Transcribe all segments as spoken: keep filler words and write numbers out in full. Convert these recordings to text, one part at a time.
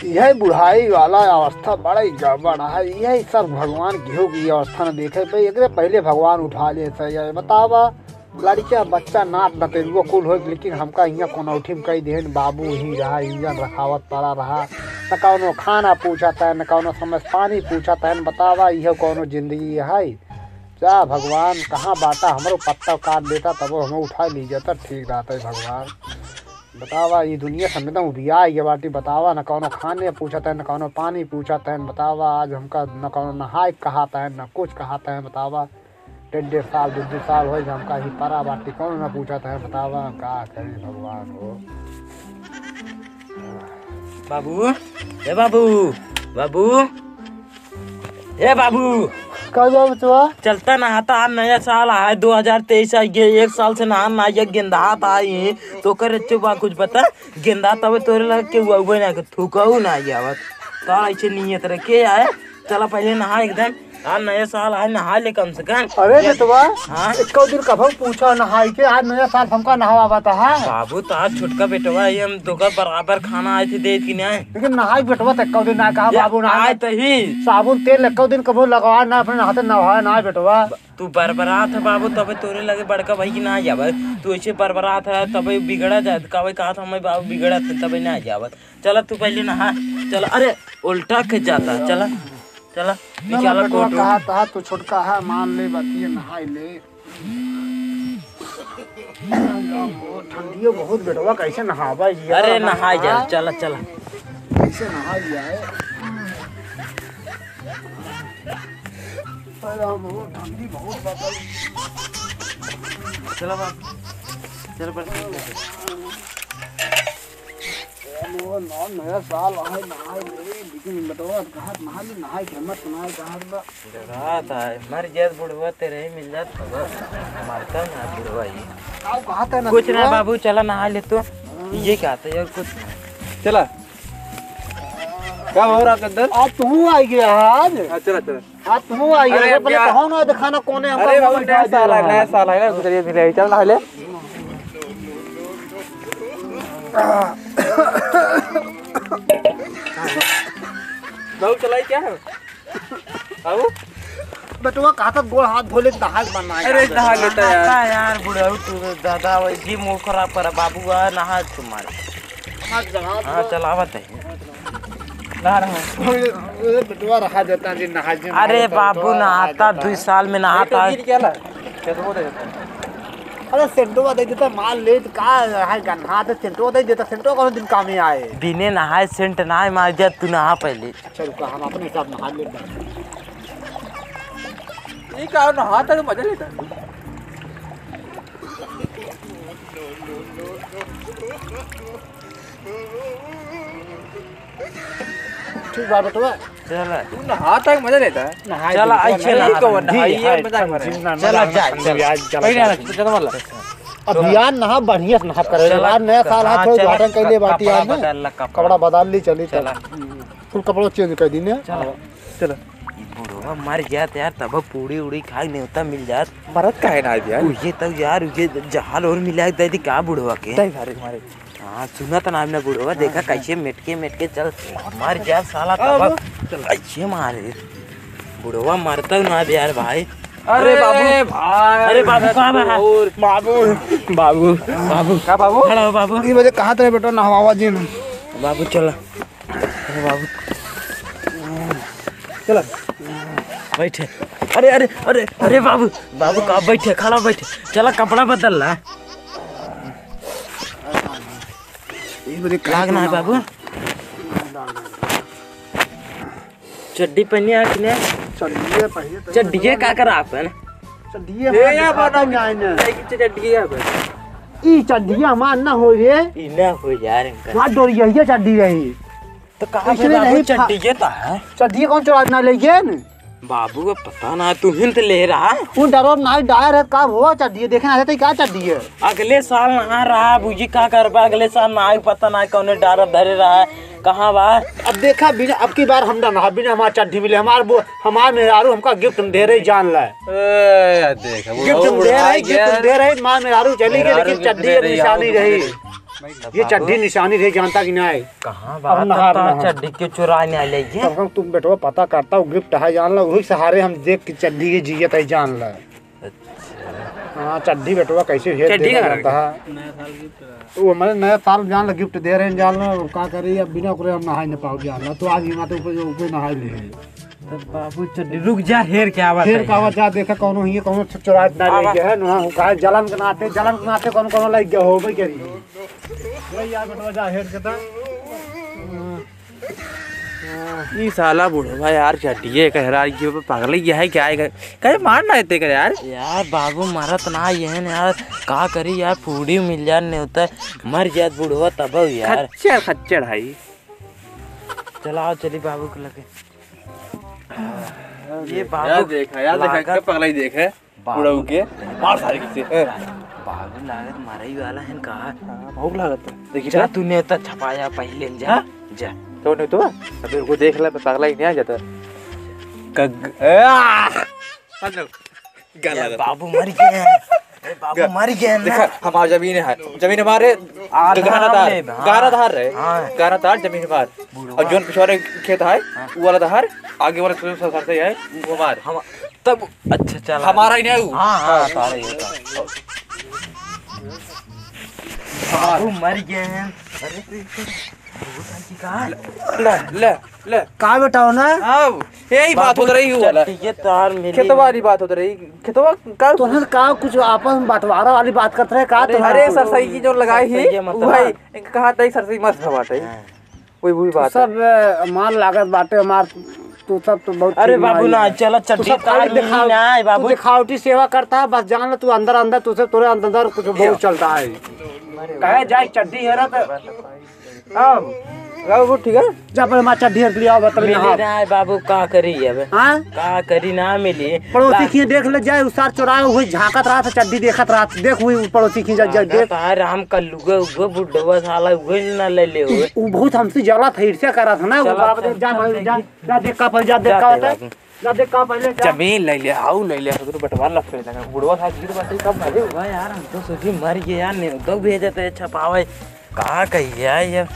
यही बुढ़ाई वाला अवस्था बड़ा ही गड़बड़ है। यही सब भगवान केहू की अवस्था न देखे पे, एकरे पहले भगवान उठा ले। सही है, बतावा, लड़किया बच्चा नात नतेरुआ कुल होई, लेकिन हमका हियाँ कोनो उठिम कई देहन, बाबू ही रहा, इंजन रखावत पड़ा रहा। न कौनो खाना पूछत है, न कौनो समय पानी पूछत है। बतावा, यह कौनो जिंदगी है? जा भगवान, कहाँ बाटा, हमरो पत्ता काट देता, तबो हमें उठा ली जाता, ठीक रहता है भगवान। बतावा, ई दुनिया से हम एकदम उबिया गया बाटी। बतावा, न कौनो खाने पूछत है, न कौनो पानी पूछत है। बतावा, आज हमका न कौनो नहाए कहात है, न कुछ कहात है। बतावा, डेढ़ डेढ़ साल, दो दो साल हो हमका ही परा बाटी, कौनो न पूछत है। बतावा, का करी भगवान हो। बाबू, ए बाबू, बाबू, ए बाबू। का बा बचवा? चलता नहाता, आज नया साल आए, दो हजार तेईस आ गए, एक साल से नहा ना आइए, गेंदात आई, तो कर चुपा कुछ बता, गेंदात तबे तोरे लगे के हुआ हुआ ना, के थूकऊ ना आवत, तो ऐसे नियत रखे आए, चला पहले नहा एकदम, आज नया साल आए, नहा ले कम से कम। अरे बेटवा, हाँ? इक्को दिन कभू पूछा नहाई के, आज नया साल हमका नहावा बता है। बाबू, तो आज छोटका बेटवा है, हम दोकर बराबर खाना आए थे दे कि नहीं? लेकिन नहाई बेटवा, तो इक्को दिन ना कहा ये बाबू, नहा आए तो ही। साबुन तेल इक्को दिन कभू लगवा ना, अपने हाथे नहाए ना बेटवा। तू बरबरात है बाबू, तबे तोरे लगे बड़का भाई की ना जावे। तू ऐसे बरबरात है, तबे बिगड़ा जात, कहवे कहा था मैं बाबू बिगड़त है, तबे ना जावत। चला तू पहले नहा, चला। अरे उल्टा के जाता, चला, चला, ना, निकाला ना, बेटवा, कोट। कहा था तू छोटका है, मान ले बतिया, नहाई ले। ठंडियो बहुत बेटवा, कैसे नहावा ये? अरे नहाई जा, हाँ? चला, चला। कैसे नहाई जाए? अरे बहुत ठंडी बहुत बा। चला बाबू, चल पर। नया साल आए, नहाए ले, लेकिन बेटवा कहा नहा ले, नहाए के हिम्मत, नहाए कहा बा। डरात है, मर जात बुढ़वा तेरे ही मिल जात, खबर मरता ना बुढ़वा ये। का कहत है ना कुछ ना बुढ़वा? बाबू, चला नहा ले तो। ये कहत है और कुछ ना। चला। का हो रहा चंदन? आज तू आ गया आज। हाँ, चला, चला। आज तू आ गया, अरे पहले यार। कहो ना, दिखाना कौन है, हमको अरे बाबू, नया साल है, नया साल है ना, गुजरिए मिले, चल नहा ले। बाबू, चलाई क्या है? बाबू? बेटवा, कहा था गोड़ हाथ धो ले, नहा के बनना है अरे, यार। नहा लेता यार। नहाता यार, बुढ़ऊ, तू दादा, वही जी मुंह खराब करा, बाबू, आ, नहा तुम्हारे। हाँ, चलावत है। नहा रहा हूँ। अरे, अरे, बेटवा, रहा देता जी, नहा जी, अरे नहा बाबू, बेटवा, रहा नहाता, देता। दुई साल में नहाता। नहीं तो गिर गया ना। कैसे बोल रहे हो? अरे, सेंटवा दे देता, माल लेत का है, गन्हा तो सेंटवा दे देता, सेंटवा कौन दिन काम में आए? बिने नहाए सेंट ना मार जा, तू नहा पहले। अच्छा, रुका, हम अपने हिसाब नहा लेते हैं। ये का नहाता तो मजा लेता है। ठीक बा बेटवा। चला। तू नहाता है, मजा लेता है। नहाई चला, बिल्कुल। ऐसे नहीं नहा कौन रहा। नहाई, जी, ये हाँ, मजा जी, मारे। ना, चला, ना, जा, ना, चला। आज चला, पहले चला। ना, चला, चला। अभियान नहा बढ़िया से नहा करे। चला, आज नया साल हाँ, हाथ में चला, उद्घाटन कैले क-, बाटी कपड़ा आज ना। बदल ला, कपड़ा। कपड़ा बदल ली, चली चला। चला। फुल कपड़ा चेंज कर दी ने। चला। चला। ई बुढ़वा मर जात यार, तब पूड़ी उड़ी खाए नेवता मिल जात। मरत काहे ना आज यार? उहे तो यार, उहे जहाल और मिला दे दी का बुढ़वा के? दे सारे मारे। हाँ, सुनत ना हमने बुढ़वा, देखा हाँ, हाँ। कैसे मेटके मेटके चल, मर जा साला हाँ, तब। चल। कैसे मारे? बुढ़वा मरता ना यार भाई। अरे अरे बाबू। भाई। अरे बाबू, कहाँ बा? और बाबू, बाबू, बाबू। का बाबू? खड़ा हो बाबू। ई बजे कहाँ तेरे बेटा नहवावा जी ने? बाबू चला। अरे बाबू। चला। बैठे। अरे, अरे, अरे, अरे बाबू, बाबू का बैठे, खड़ा बैठे। चला कपड़ा बदल ला। ई बजे कहाँ लाग ना है तेरे बाबू। चड्डी पहने आ कि नहीं? चड्डिए पहने तो चड्डिए का करा आपन? चड्डिए ए, हमार यहाँ पर दिखाता ना। नहीं आए ना। नहीं, कि चड्डिए यहाँ पर। ई चड्डिया हमार ना हो रे। ई ना हो यार इनका। हमार डोरिया ही चड्डी रही। तो कहाँ पे इसलिए बाबू नहीं फा- चड्डिए तो है? चड्डिए कौन चोरा ना ले गए न? बाबू अब पता ना, तू हिंट ले रहा। उन डरो ना डायर है, का हुआ चड्डिए? देखे ना आते का चड्डिए? अगले साल नहा रहा, बूजी का करबा, अगले साल नहा पता ना कौने डारत धरे रहा, कहाँ बा? अब देखा बिना, अब की बार हम ना नहा बिना हमार चड्डी मिले, हमार बो-, हमार मेहरारू हमका गिफ्ट में दे रही, जान ला। ए, देख, गिफ्ट में दे रही, गिफ्ट में दे रही, माँ मेहरारू चली गई, लेकिन चड्डी एक निशानी रही। ये बाबू। चड्ढी निशानी रहे, जानता कि नाहीं? कहाँ अब बात नहार करता है, नहार। चड्ढी के चुराइ नाहीं लेइगे? तब हम तुम बेटवा पता करता, वो गिफ्ट है, जान ला, वही सहारे हम देख के चड्ढी के जियत है, जान ला। अच्छा। हाँ, चड्ढी बेटवा कैसे भेज चड्ढी देगा का जानता है। नया साल गिफ्ट रहा। वो हमारे नया साल जान ला, गिफ्ट दे रहे हैं, जान ला, वो का करी, अब बिना ओकरे हम नहाए न पाओ, जान ला। तो आज ही माते ऊपर, ऊपर नहाए ले हैं। तो बाबू चड्ढी, रुक जा, हेर के आवत है। हेर के आवत जा, देखा कौनो हिये, कौनो चुराइ ना लेइगे है, ना, काहे जलन के नाते, जलन के नाते कौनो, कौनो लेइगे होबे करी। ले यार बेटवा, जा हेर के ता। ई साला बुढ़वा यार, चड्ढिये कहरा, ये पागल ही है क्या? है कहे मार ना देते कर यार। यार बाबू मरत ना ये है यार, का करी यार, पूड़ी मिल जाए, नहीं होता मर जात बुढ़वा तब यार। खच्चर, खच्चर है। चलाओ, चली बाबू के लगे। ये यार बाबू देखा, यार देखा, लागत इतना पगला ही देख है। बाबू बुढ़ऊ के मार सारे किसे। बाबू लागत मारे ही वाला है का? हाँ, भूख लागत है। देखी जा, तो। तूने तो छपाया पहले, जा। हाँ? जा। तो नहीं तो, अबे रुको, देख ले, पगला ही नहीं आ जाता। कग-, आ! मतलब, गला यार, लगा। बाबू मर गए हैं। अरे बाबू ग-, मर गए हैं ना। देखा, हमार जमीन है, जमीन हमारे, आधा गहना हम तार, लेब, हाँ। गहना तार रहे, हाँ। गहना तार, जमीन हमार। बुढ़वा। और जोन पिछवारे खेत है, हाँ। वो वाला तार, आगे वाला तो सब सरसई है, वो हमार। हम, तब, अच्छा, चला। हमारा ही नहीं है वो। हाँ, हाँ, हाँ। सारा ही होता। बाबू मर गए हैं। अरे, ले, ले, ले। का बेटा हो ना? हाँ, यही बात बाबू, होत रही हूँ वाला। चट्टी के तार मिली। खेतवा वाली बात होत रही। खेतवा का? तोहन का कुछ आपस में बंटवारा वाली बात करत रहे का? अरे, तोहन अरे, सरसई की जो लगाई ही, सरसई मत वो भाई, लगा। इनका कहा था, सरसई मस्त बात है। हाँ। वही, वही तो बात है। सब, अ, मार लागत बाटे, मार, तू सब तो बहुत अरे ठीक बाबू मारी ना, है। चलो तू चट्टी सब तार खाली मिली दिखाव-, ना है तू बाबू। दिखावटी सेवा करता है, बस जान लो तू अंदर, अंदर, तू सब तोरे अंदर, अंदर कुछ बहुत चलता है। कहे जाए चड्ढी हेरा तो अब, अब वो ठीक है? जा पहले हमार चड्ढी हेर लिया, बता मिली नहा। ना है बाबू, का करी अब? हाँ? का करी, ना मिली। पड़ोसी बा- की देख ले जाए, उ सार चोराए हुए झांकत रहा था, चड्ढी देखत रहा था। देख हुई पड़ोसी की जा, जा, देख। तार राम कल्लुआ, उगो बुढ़वा साला, उगो ना ले ले हुए। उ बहुत हमसे जलत है, ईर्ष्या करा था ना, वो चला बाप रे, चल, जा चल, भाई, जा, देखी। जा देख का पहले, जा देख का जाते होता है। बाबू। जा देख का पहले, जा। जमीन ले ले, हाउ ले ले, सगरो बंटवार लग गए लगा। बुढ़वा साहब गिर बाटे कब मरे हुआ यार, हम तो सोची मर गए यार, नहीं तो भेजते छपावे। का कही है ये?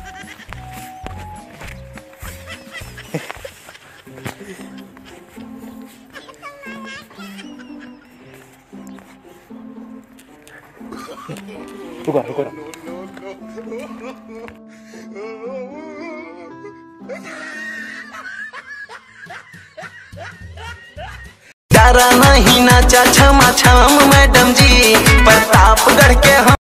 रुको, रुको। डरा नहीं नाचा छमा छम मैडम जी, प्रतापगढ़ के हम